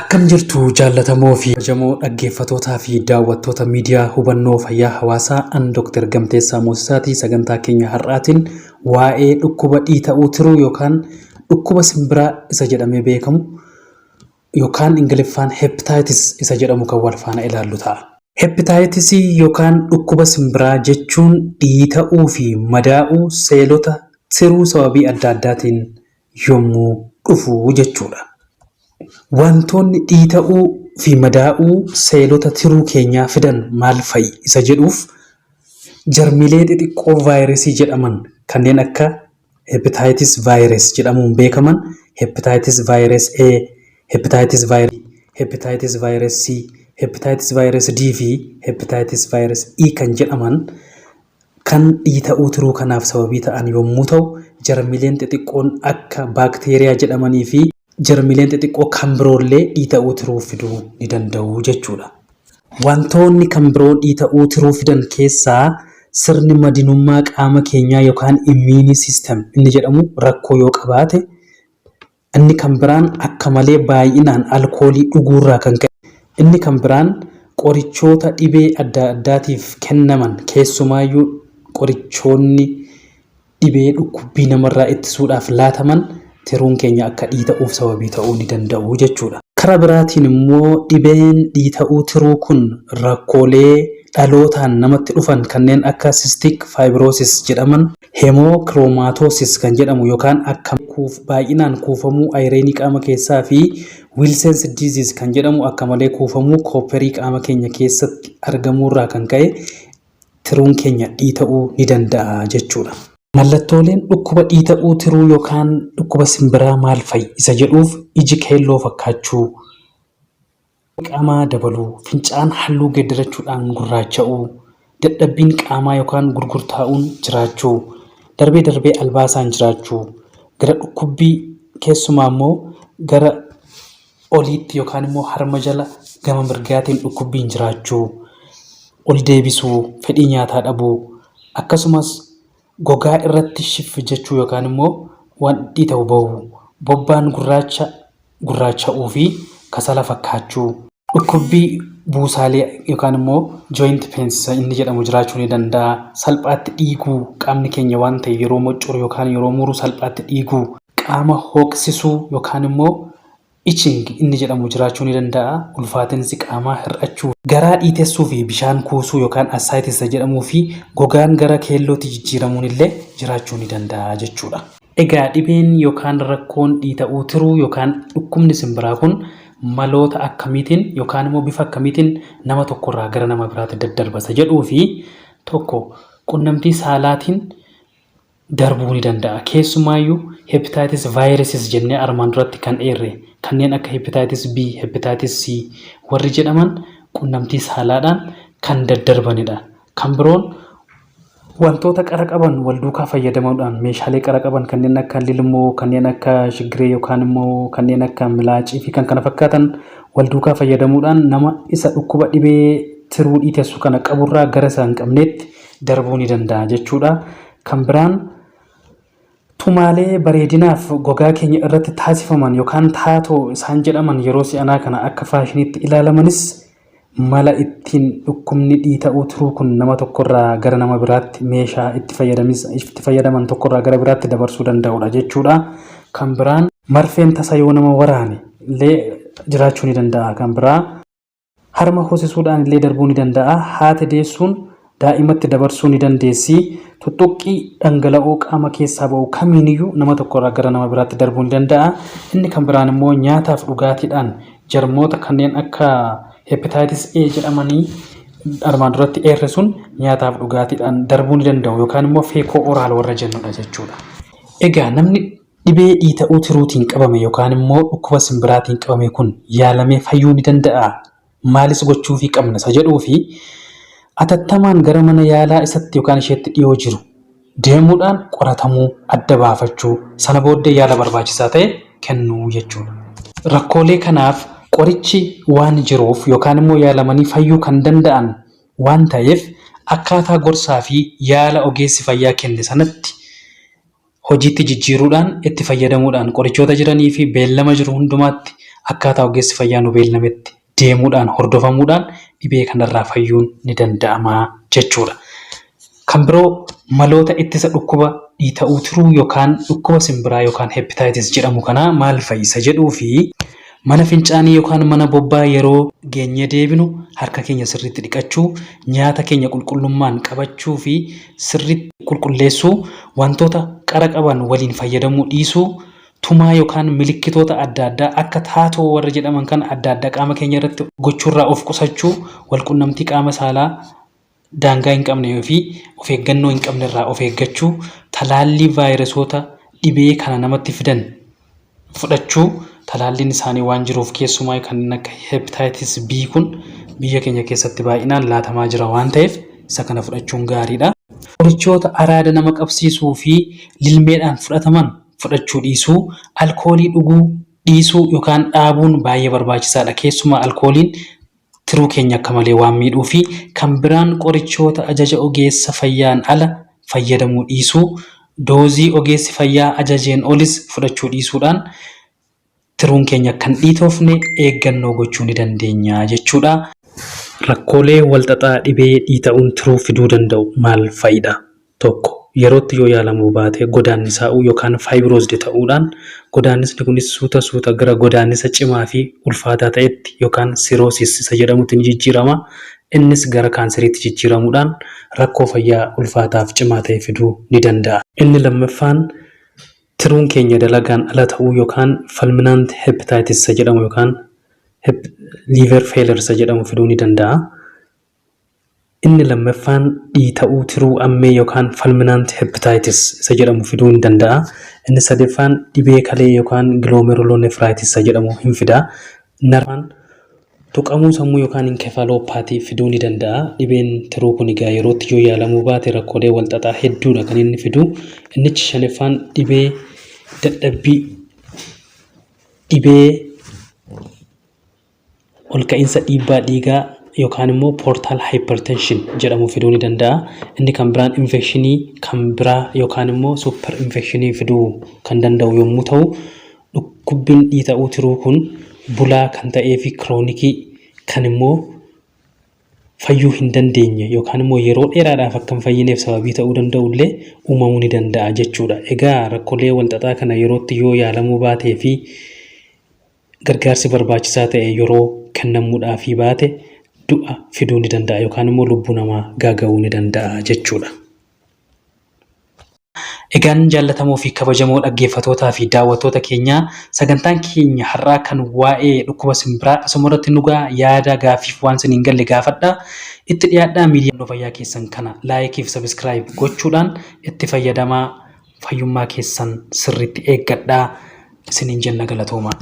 Akkam jirtu jaallatamoo fi kabajamoo dhaggeeffatootaa fi daawwattoota miidiyaa hubannoo fayyaa hawaasaa an Dr. Gamteessaa Moosisaati sagantaa keenya har'aatiin waa'ee dhukkuba dhiita'uu tiruu yookaan dhukkuba simbiraa isa jedhamee beekamu yookaan Ingiliffaan hepatitis isa jedhamu kan wal faana ilaallu ta'a. Hepataayitisii yookaan dhukkuba simbiraa jechuun dhiita'uu fi madaa'uu seelota tiruu sababii adda addaatiin yommuu dhufu jechuudha. Wantoonni dhiita'uu fi madaa'uu seelota tiruu keenyaa fidan maal fa'i isa jedhuuf jarmilee xixiqqoo vaayirasii jedhaman kanneen akka hepatitis virus jedhamuun beekaman hepatitis virus A, hepatitis virus B, hepatitis virus C, hepatitis virus D fi hepatitis virus E kan jedhaman kan dhiita'uu tiruu kanaaf sababii ta'an yommuu ta'u, jarmileen xixiqqoon akka baakteeriyaa jedhamanii fi jarmileen xixiqqoo kan biroollee dhiita'uu tiruu fiduu ni danda'u jechuudha. Wantoonni kan biroo dhiita'uu tiruu fidan keessaa sirni madinummaa qaama keenyaa yookaan immune system inni jedhamu rakkoo yoo qabaate, Inni kan biraan akka malee baay'inaan alkoolii dhuguurraa kan ka'e. Inni kan biraan qorichoota dhibee adda addaatiif kennaman keessumaayyuu qorichoonni dhibee dhukkubbii namarraa ittisuudhaaf laataman tiruun keenya akka dhiita'uuf sababii ta'uu ni danda'u jechuudha. Kara biraatiin immoo dhibeen dhiita'uu tiruu kun rakkoolee dhalootaan namatti dhufan kanneen akka cystic fibrosis jedhaman, hemochromatosis kan jedhamu yookaan akka baay'inaan kuufamuu ayireenii qaama keessaa fi Wilson's disease kan jedhamu akka malee kuufamuu koopperii qaama keenya keessatti argamuurraa kan ka'e tiruun keenya dhiita'uu ni danda'a jechuudha. Mallattooleen dhukkuba dhiita'uu tiruu yookaan dhukkuba simbiraa maal fa'i isa jedhuuf iji keelloo fakkaachuu, qaamaa dabaluu, fincaan halluu geeddarachuudhaan gurraacha'uu, dadhabbiin qaamaa yookaan gurgurtaa'uun jiraachuu, darbee darbee albaasaan jiraachuu, gara dhukkubbii keessumaa immoo gara oliitti yookaan immoo harma jala gama mirgaatiin dhukkubbiin jiraachuu, ol deebisuu, fedhii nyaataa dhabuu akkasumas gogaa irratti shiffi jechuu yookaan immoo waan dhiita'u ba'uu, bobbaan gurraacha gurraacha'uu fi kasala fakkaachuu, dhukkubbii buusaalee yookaan immoo joint pains inni jedhamu jiraachuu ni danda'a. Salphaatti dhiiguu qaamni keenya waan ta'e yeroo moccoru yookaan yeroo muru salphaatti dhiiguu, qaama hooqsisuu yookaan immoo itching inni jedhamu jiraachuu ni danda'a. Ulfaatinsi qaamaa hir'achuu, garaa dhiitessuu fi bishaan kuusuu yookaan ascites jedhamuu fi gogaan gara keellootti jijjiiramuun illee jiraachuu ni danda'a jechuudha. Egaa dhibeen yookaan rakkoon dhiita'uu tiruu yookaan dhukkubni simbiraa kun maloota akkamiitiin yookaan immoo bifa akkamiitiin nama tokkorraa gara nama biraatti daddarba isa jedhuu fi tokko qunnamtii saalaatiin darbuu ni danda'a. Keessumaayyuu hepatitis viruses jennee armaan duratti kan eerre kanneen akka hepatitis B, hepatitis C warri jedhaman qunnamtii saalaadhaan kan daddarbanidha. Kan biroon wantoota qara qaban wal duukaa fayyadamuudhaan meeshaalee qara qaban kanneen akka lilmoo, kanneen akka shigiree yookaan immoo kanneen akka milaacii fi kan kana fakkaatan wal duukaa fayyadamuudhaan nama isa dhukkuba dhibee tiruu dhiitessu kana qaburraa gara isa hin qabneetti darbuu ni danda'a jechuudha. Kan biraan tumaalee bareedinaaf gogaa keenya irratti taasifaman yookaan taatoo isaan jedhaman yeroo si'anaa kana akka faashiniitti ilaalamanis mala ittiin dhukkubni dhiita'uu tiruu kun nama tokkorraa gara nama biraatti meeshaa itti fayyadaman tokkorraa gara biraatti dabarsuu danda'udha jechuudha. Kan biraan marfeen tasa yoo nama waraane illee jiraachuu ni danda'a. Kan biraa harma hoosisuudhaan illee darbuu ni danda'a. Haati deessuun daa'imatti dabarsuu ni dandeessi. Tuttuqqii dhangala'oo qaama keessaa ba'u kamiiniyyuu nama tokkorraa gara nama biraatti darbuu ni danda'a. Inni kan biraan immoo nyaataaf dhugaatiidhaan jarmoota kanneen akka hepatitis A jedhamanii armaan duratti eerre sun nyaataaf dhugaatiidhaan darbuu ni danda'u yookaan immoo feekoo oraal warra jennudha jechuudha. Egaa namni dhibee dhiita'uu tiruutiin qabame yookaan immoo dhukkuba simbiraatiin qabame kun yaalamee fayyuu ni danda'aa? Maalis gochuufii qabna isa jedhuu fi atattamaan gara mana yaalaa isatti yookaan isheetti dhiyoo jiru deemuudhaan qoratamuu, adda baafachuu, sana booddee yaala barbaachisaa ta'e kennuu jechuudha. Rakkoolee kanaaf qorichi waan jiruuf yookaan immoo yaalamanii fayyuu kan danda'an waan ta'eef akkaataa gorsaa fi yaala ogeessi fayyaa kenne sanatti hojiitti jijjiiruudhaan itti fayyadamuudhaan qorichoota jiranii fi beellama jiru hundumaatti akkaataa ogeessi fayyaa nu beellametti deemuudhaan hordofamuudhaan dhibee kanarraa fayyuun ni danda'ama jechuudha. Kan biroo maloota ittisa dhukkuba dhiita'uu tiruu yookaan dhukkuba simbiraa yookaan hepatitis jedhamu kanaa maal fa'i isa jedhuu fi mana fincaanii yookaan mana bobbaa yeroo geenyee deebinu harka keenya sirriitti dhiqachuu, nyaata keenya qulqullummaan qabachuu fi sirriitti qulqulleessuu, wantoota qara qaban waliin fayyadamuu dhiisuu, tumaa yookaan milikkitoota adda addaa akka taatoo warra jedhaman kana adda addaa qaama keenya irratti gochuurraa of qusachuu, walqunnamtii qaama saalaa daangaa hin qabne fi of eeggannoo hin qabne irraa of eeggachuu, talaallii vaayirasoota dhibee kana namatti fidan fudhachuu, talaalliin isaanii waan jiruuf keessumaa kanneen akka hepatitis B kun biyya keenya keessatti baay'inaan laatamaa jira waan ta'eef isa kana fudhachuun gaariidha. Qorichoota araada nama qabsiisuu fi lilmeedhaan fudhataman fudhachuu dhiisuu, alkoolii dhuguu dhiisuu yookaan dhaabuun baay'ee barbaachisaadha. Keessumaa alkooliin tiruu keenya akka malee waan miidhuu fi kan biraan qorichoota ajaja ogeessa fayyaan ala fayyadamuu dhiisuu, doozii ogeessi fayyaa ajajeen olis fudhachuu dhiisuudhaan tiruun keenya akka hin dhiitoofne eeggannoo gochuu ni dandeenya jechuudha. Rakkoolee walxaxaa dhibee dhiita'uun tiruu fiduu danda'u maal fa'idha? 1, Yerootti yoo yaalamuu baate godaannisaa'uu yookaan fibrosed ta'uudhaan godaannisni kunis suuta suuta gara godaannisa cimaa fi ulfaataa ta'etti yookaan cirrhosis isa jedhamutti ni jijjiirama. Innis gara kaanseriitti jijjiiramuudhaan rakkoo fayyaa ulfaataaf cimaa ta'e fiduu ni danda'a. Inni lammaffaan tiruun keenya dalagaan ala ta'uu yookaan fulminant hepatitis isa jedhamu yookaan liver failure isa jedhamu fiduu ni danda'a. Inni lammaffaan dhiita'uu tiruu ammee yookaan fulminant hepatitis isa jedhamu fiduu ni danda'a. Inni sadaffaan dhibee kalee yookaan glomerulonephritis isa jedhamu hin fida. Inni arfaffaan tuqamuu sammuu yookaan encephalopathy fiduu ni danda'a. Dhibeen tiruu kun egaa yerootti yoo yaalamuu baate rakkoolee walxaxaa hedduudha kan inni fidu. Innichi shanaffaan dhibee dadhabbii dhibee olka'iinsa dhiibbaa dhiigaa yookaan immoo portal hypertension jedhamu fiduu ni danda'a. Inni kan biraan infekshinii kan biraa yookaan immoo super infekshinii fiduu kan danda'u yommuu ta'u, dhukkubbiin dhiita'uu tiruu kun bulaa kan ta'ee fi kiroonikii kan immoo fayyuu hin dandeenye yookaan immoo yeroo dheeraadhaaf akka hin fayyineef sababii ta'uu danda'u illee uumamuu ni danda'a jechuudha. Egaa rakkoolee walxaxaa kana yerootti yoo yaalamuu baatee fi gargaarsi barbaachisaa ta'e yeroo kennamuudhaafii baate du'a fiduu ni danda'a yookaan immoo lubbuu namaa gaaga'uu ni danda'a jechuudha. Egaan jaallatamoo fi kabajamoo dhaggeeffatootaa fi daawwattoota keenyaa sagantaan keenya har'aa kan waa'ee dhukkuba simbiraa asuma irratti nu ga'a yaada gaaffiif waan isin hin galle gaafadhaa itti dhiyaadhaa miidiyaa fayyaa keessan kana like fi subscribe gochuudhaan itti fayyadamaa fayyummaa keessan sirriitti eeggadhaa isiniin jenna galatoomaa.